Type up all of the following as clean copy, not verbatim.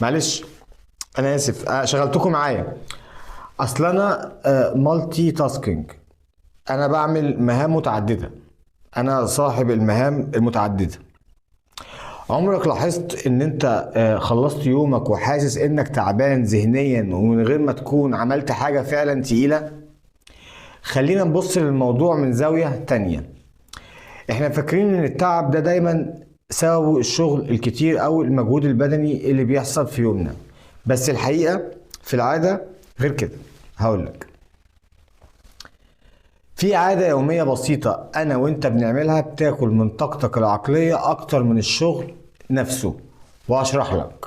معلش انا اسف، شغلتكم معايا. اصل انا multitasking، انا بعمل مهام متعددة، انا صاحب المهام المتعددة. عمرك لاحظت ان انت خلصت يومك وحاسس انك تعبان ذهنيا ومن غير ما تكون عملت حاجة فعلا تقيلة؟ خلينا نبص للموضوع من زاوية تانية. احنا فاكرين ان التعب ده دايما سببه الشغل الكتير او المجهود البدني اللي بيحصل في يومنا، بس الحقيقة في العادة غير كده. هقولك في عادة يومية بسيطة انا وانت بنعملها بتاكل من طاقتك العقلية اكتر من الشغل نفسه، وهشرح لك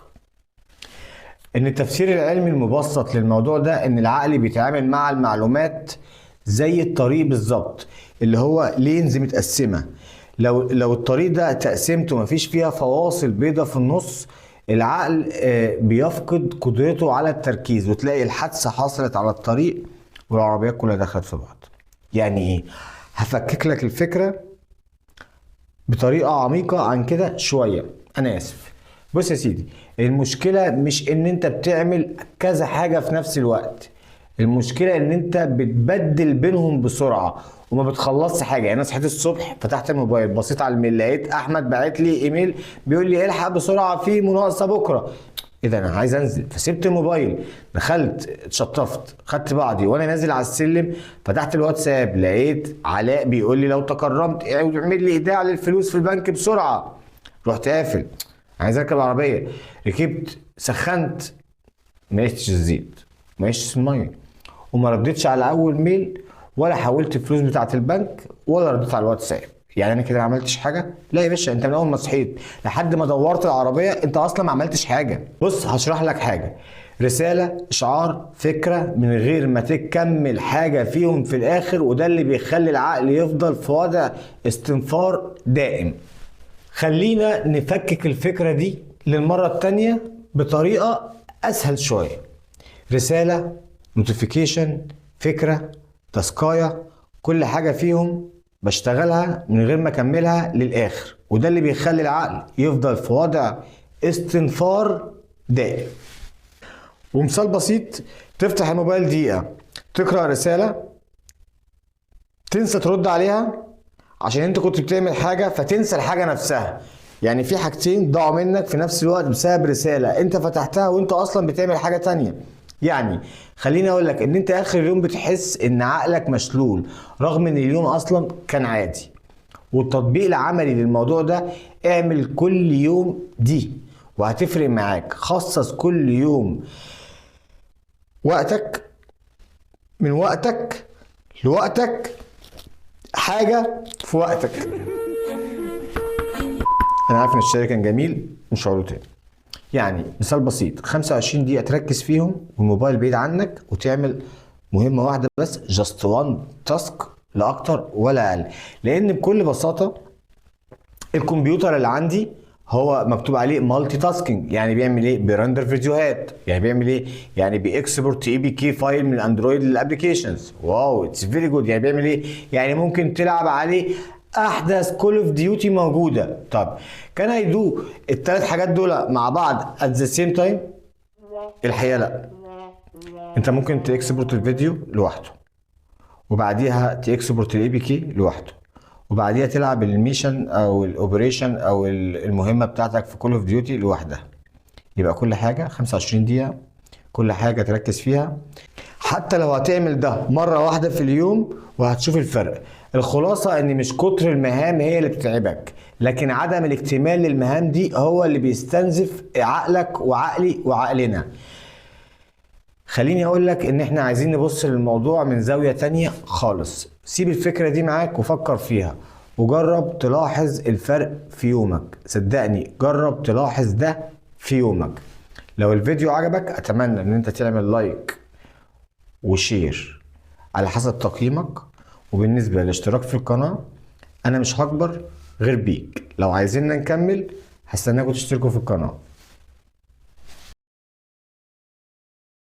ان التفسير العلمي المبسط للموضوع ده ان العقل بيتعامل مع المعلومات زي الطريق بالظبط، اللي هو lanes متقسمة. لو الطريق ده تقسيمته مفيش فيها فواصل بيضة في النص، العقل بيفقد قدرته على التركيز، وتلاقي الحادثة حصلت على الطريق والعربيات كلها دخلت في بعض. يعني ايه؟ هفكك لك الفكرة بطريقة عميقة عن كده شوية، أنا آسف. بص يا سيدي، المشكلة مش إن أنت بتعمل كذا حاجة في نفس الوقت، المشكلة إن أنت بتبدل بينهم بسرعة وما بتخلصش حاجة. أنا صحيت الصبح فتحت الموبايل، بصيت على الميل، لقيت أحمد بعت لي إيميل بيقول لي الحق بسرعة في مناقصة بكرة. إيه ده، أنا عايز أنزل، فسبت الموبايل، دخلت اتشطفت، خدت بعضي، وأنا نازل على السلم فتحت الواتساب، لقيت علاء بيقول لي لو تكرمت اعمل لي إيداع للفلوس في البنك بسرعة. رحت قافل، عايز أركب العربية، ركبت، سخنت، ما قستش الزيت، ما قستش المية، وما ردتش على أول ميل، ولا حولت الفلوس بتاعة البنك، ولا رديت على الواتساب. يعني أنا كده ما عملتش حاجة؟ لا يا باشا، أنت من أول ما صحيت لحد ما دورت العربية أنت أصلاً ما عملتش حاجة. بص هشرح لك حاجة، رسالة، إشعار، فكرة، من غير ما تكمل حاجة فيهم في الآخر، وده اللي بيخلي العقل يفضل في وضع استنفار دائم. خلينا نفكك الفكرة دي للمرة التانية بطريقة أسهل شوية. رسالة، notification، فكرة، تاسكاية، كل حاجة فيهم بشتغلها من غير ما أكملها للآخر، وده اللي بيخلي العقل يفضل في وضع استنفار دائم. ومثال بسيط، تفتح الموبايل دقيقة، تقرأ رسالة، تنسى ترد عليها عشان انت كنت بتعمل حاجة فتنسى الحاجة نفسها. يعني في حاجتين ضاعوا منك في نفس الوقت بسبب رسالة انت فتحتها وانت اصلا بتعمل حاجة تانية. خليني اقول لك ان انت اخر اليوم بتحس ان عقلك مشلول رغم ان اليوم اصلا كان عادي. والتطبيق العملي للموضوع ده، اعمل كل يوم دي وهتفرق معاك. خصص كل يوم وقتك، من وقتك لوقتك، حاجة في وقتك. أنا عارف إن الشعر كان جميل، مش هقوله تاني. مثال بسيط، 25 دقيقة تركز فيهم والموبايل بعيد عنك، وتعمل مهمة واحدة بس، just one task، لا أكتر ولا أقل. لأن بكل بساطة الكمبيوتر اللي عندي هو مكتوب عليه multitasking. يعني بيعمل ايه؟ بي render فيديوهات. يعني بيعمل ايه؟ يعني بي export APK file من الاندرويد لل applications. wow، it's very good. يعني بيعمل ايه؟ يعني ممكن تلعب عليه احدث Call of Duty موجوده. طب can I do الثلاث حاجات دول مع بعض at the same time؟ الحقيقه لا. انت ممكن ت export الفيديو لوحده، وبعديها ت export ال APK لوحده، وبعديها تلعب ال mission او ال operation او المهمه بتاعتك في Call of Duty لوحدها. يبقى كل حاجه 25 دقيقه، كل حاجه تركز فيها، حتى لو هتعمل ده مره واحده في اليوم وهتشوف الفرق. الخلاصه ان مش كتر المهام هي اللي بتتعبك، لكن عدم الاكتمال للمهام دي هو اللي بيستنزف عقلك وعقلي وعقلنا. خليني اقول لك ان احنا عايزين نبص للموضوع من زاوية تانية خالص. سيب الفكرة دي معاك وفكر فيها، وجرب تلاحظ الفرق في يومك. صدقني جرب تلاحظ ده في يومك. لو الفيديو عجبك اتمنى ان انت تعمل like و share على حسب تقييمك. وبالنسبة للاشتراك في القناة، انا مش هكبر غير بيك. لو عايزيننا نكمل هستناكم تشتركوا في القناة.